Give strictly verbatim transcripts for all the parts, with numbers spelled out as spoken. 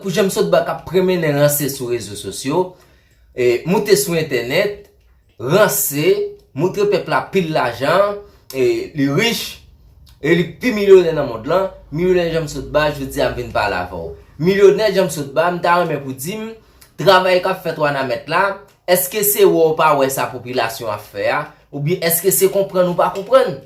Kou Janm Sotba k ap pran mennen ranse sou rezo sosyo, e, moute sou entènèt, ranse, moutre pèp la pil lajan, e, li rich, e li pi milyonè nan mond lan, milyonè Janm Sotba, jodi a m vin pale avè w. Milyonè Janm Sotba, m ta renmen pou di m, travay k ap fèt Wanament la, èske se wè w pa wè sa popilasyon ap fè a, oubyen èske se konprann ou pa konprann?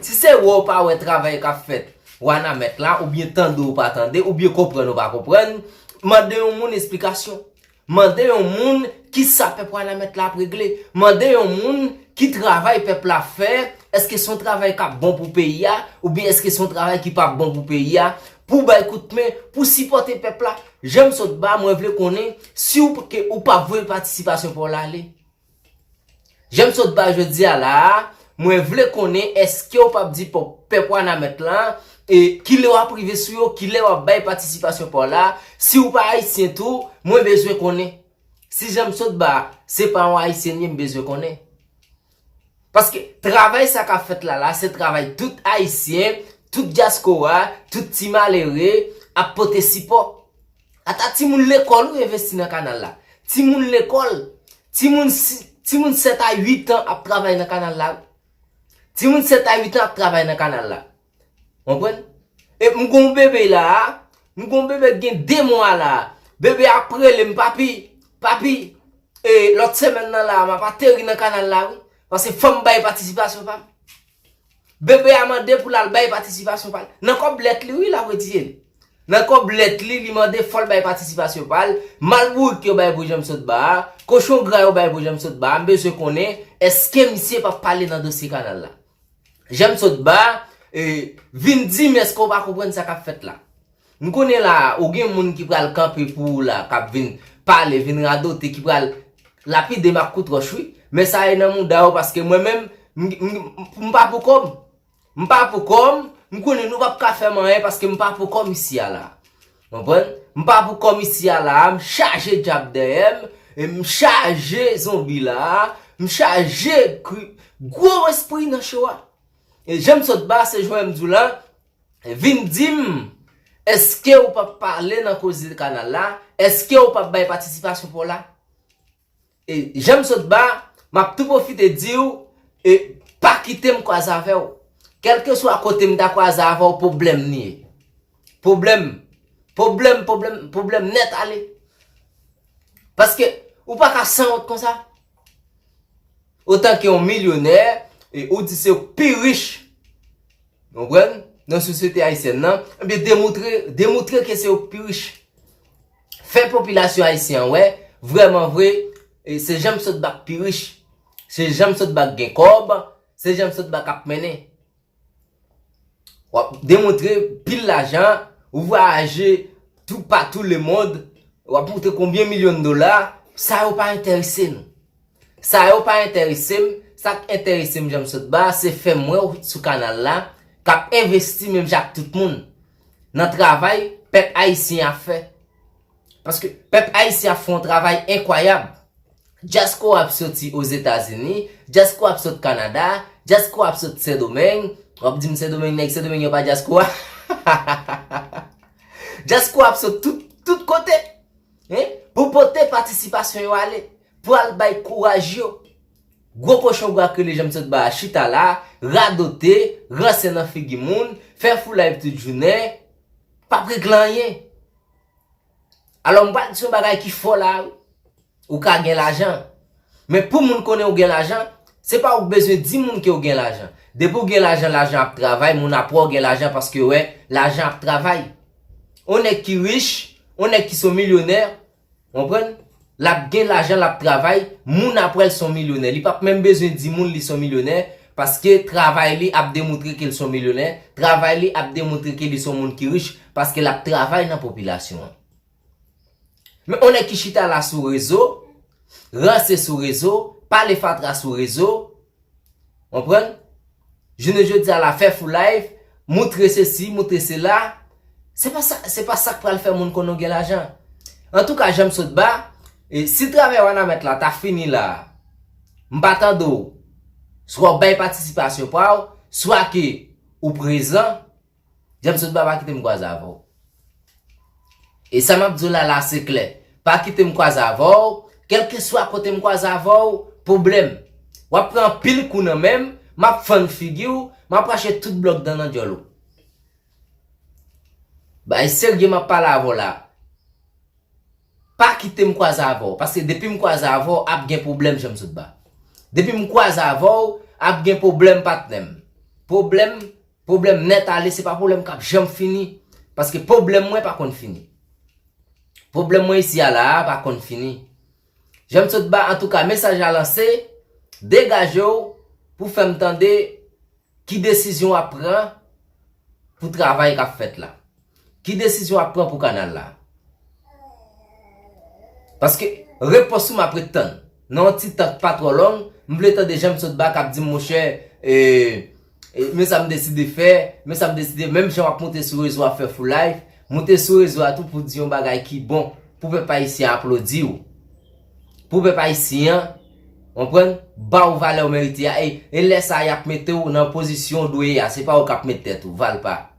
Si se wè w pa wè travay k ap fèt Wanament la, oubyen tande w pa tande, oubyen konprann ou pa konprann, mande yon moun esplikasyon. Mande yon moun kisa pèp Wanament la ap regle. Mande yon moun ki travay pèp la fè, èske se yon travay k ap bon pou peyi a, oubyen èske se yon travay ki p ap bon pou peyi a, pou bay kout men, pou sipòte pèp la. Janm Sotba, mwen vle konnen si w, ke ou p ap voye patisipasyon pa w la ale. Janm Sotba jodi a la a, mwen vle konnen èske w p ap di pòp, pèp Wanament lan, e, kilè w ap rive sou yo, kilè w ap bay patisipasyon pa w la, si w pa ayisyen tou, mwen bezwen konnen. Si Janm Sotba se pa yon ayisyen li ye, m bezwen konnen. Paske travay sa k ap fèt la la, se travay tout ayisyen, tout dyaspora, tout ti malere ap pote sipò. Ata timoun lekòl ou envesti nan kanal la. Timoun lekòl, timoun, si- timoun sèt a uit an ap travay nan kanal la. Timoun sèt a uit an ap travay nan kanal la. Konprann? E m gon bebe la a, m gon bebe k gen de mwa la a. Bebe a ap rele m, papi, papi, e lòt semèn nan la a, m ap ateri nan kanal la, wi. Paske fò m bay patisipasyon pa m. Bebe a mande pou l al bay patisipasyon pa l. Nan kòb lèt li, wi, l ap retire l. Nan kòb lèt li, li mande fò l bay patisipasyon pa l. Mal bourik yo bay pou Janm Sotba a, kochon gra yo bay pou Janm Sotba a, m bezwen konnen, èske misye p ap pale nan dosye kanal la? Janm Sotba, e, vin di m èske w pa konprann sa k ap fèt la. M konnen la, ou gen moun ki pral kanpe pou ou la, k ap vin pale, vin radote, ki pral lapide m ak kout wòch, wi. Men sa e nan mouda yo, paske mwen menm, m, m, m pa pou kò m. M pa pou kò m, m konnen nou p ap ka fè m anyen, paske m pa pou kò m isi a la. Konprann? M pa pou kò m isi a la, m chaje dyab dèyè m, e m chaje zonbi la, m chaje kri, gwo espri nan cho a. E Janm Sotba, se jan m di w la, vin di m, èske w p ap pale nan koze kanal la? Èske w p ap bay patisipasyon pa w la? E Janm Sotba, m ap tou pwofite di w, e pa kite m kwaze avè w. Kèlkeswa kote m ta kwaze avè w, pwoblèm li ye. Pwoblèm, pwoblèm, pwoblèm, pwoblèm nèt ale. Paske ou pa ka sanwont konsa. Otan ke yon milyonè, e ou di se ou k pi rich. Konprann? Nan sosyete ayisyèn nan, ebyen, demoutre, demoutre ke se ou k pi rich. Fè popilasyon ayisyen an wè, vrèman vre, e se Janm Sotba k pi rich. Se Janm Sotba k gen kòb, se Janm Sotba k ap mennen. W ap demontre pil lajan, ou vwayaje toupatou lemonn, w ap montre konbyen milyon dola, sa yo pa enterese nou. Sa yo pa enterese m, sa k enterese m, Janm Sotba, se fè m wè w sou kanal la, k ap envesti menm jan ak tout moun nan travay pèp ayisyen ap fè. Paske pèp ayisyen ap fè yon travay enkwayab. Dyaspora ap soti Ozetazini, dyaspora ap sot Kanada, dyaspora ap sot Sendomeng. W ap di m Sendomeng, nèg Sendomeng yo pa dyaspora? Dyaspora ap sot tout, tout kote, hein, pou pote patisipasyon yo ale, pou al bay kouraj yo. Gwo kochon gwa k rele Janm Sotba a chita la, radote, ranse nan figi moun, fè foulay tout jounen, p ap regle anyen. Alò, m pral di yon bagay ki fò la, wi. Ou ka gen lajan. Men pou moun konnen ou gen lajan, se pa ou k bezwen di moun ke ou gen lajan. Depi ou gen lajan, lajan ap travay, moun ap wè w gen lajan paske yo wè lajan ap travay. On nèg ki rich, on nèg ki se yon milyonè, konprann? L ap gen lajan, l ap travay, moun ap wè l se yon milyonè. Li p ap menm bezwen di moun li se yon milyonè, paske travay li ap demontre ke l se yon milyonè, travay li ap demontre ke li se yon moun ki rich, paske l ap travay nan popilasyon an. Men on nèg ki chita la sou rezo, ranse sou rezo, pale fatra sou rezo, konprann? Jounen jodi a la, fè foulay, moutre sesi, moutre sela, se pa sa, se pa sa k pral fè moun konnen w gen lajan. Antouka, Janm Sotba, e si travay Wanament la ta fini la, m pa tande w, swa w bay patisipasyon pa w, swa ke ou prezan, Janm Sotba pa kite m kwaze avè w. E sa m ap di w la, la se klè. Pa kite m kwaze avè w, kèlkeswa kote m kwaze avè w, pwoblèm. W ap pran anpil kou nan men m, m ap fann figi w, m ap rache tout blòk dan nan djòl ou. Bay serye m ap pale avè w la. Pa kite m kwaze avè w, paske depi m kwaze avè w, ap gen pwoblèm, jan m sot ba. Depi m kwaze avè w, ap gen pwoblèm, patnè m. Pwoblèm, pwoblèm nèt ale, se pa pwoblèm k ap janm fini. Paske pwoblèm mwen pa konn fini. Pwoblèm mwen isi a la a pa konn fini. Jan m sot ba, antouka, mesaj la lanse, degaje w pou fè m tande ki desizyon w ap pran pou travay k ap fèt la. Ki desizyon w ap pran pou kanal la? Paske repons ou m ap ret tann. Nan yon ti tan k pa twò long, m vle tande jan m sot ba k ap di m, monchè, e, e, men sa m deside fè, men sa m deside, menm jan w ap monte sou rezo ap fè full life, monte sou rezo a tou pou di yon bagay ki bon, pou pèp ayisyen aplodi w. Pou pèp ayisyen an, konprann, ba w valè w merite a, e, e lè sa a y ap mete w nan pozisyon w dwe ye a, se pa ou k ap met tèt ou, Valpa.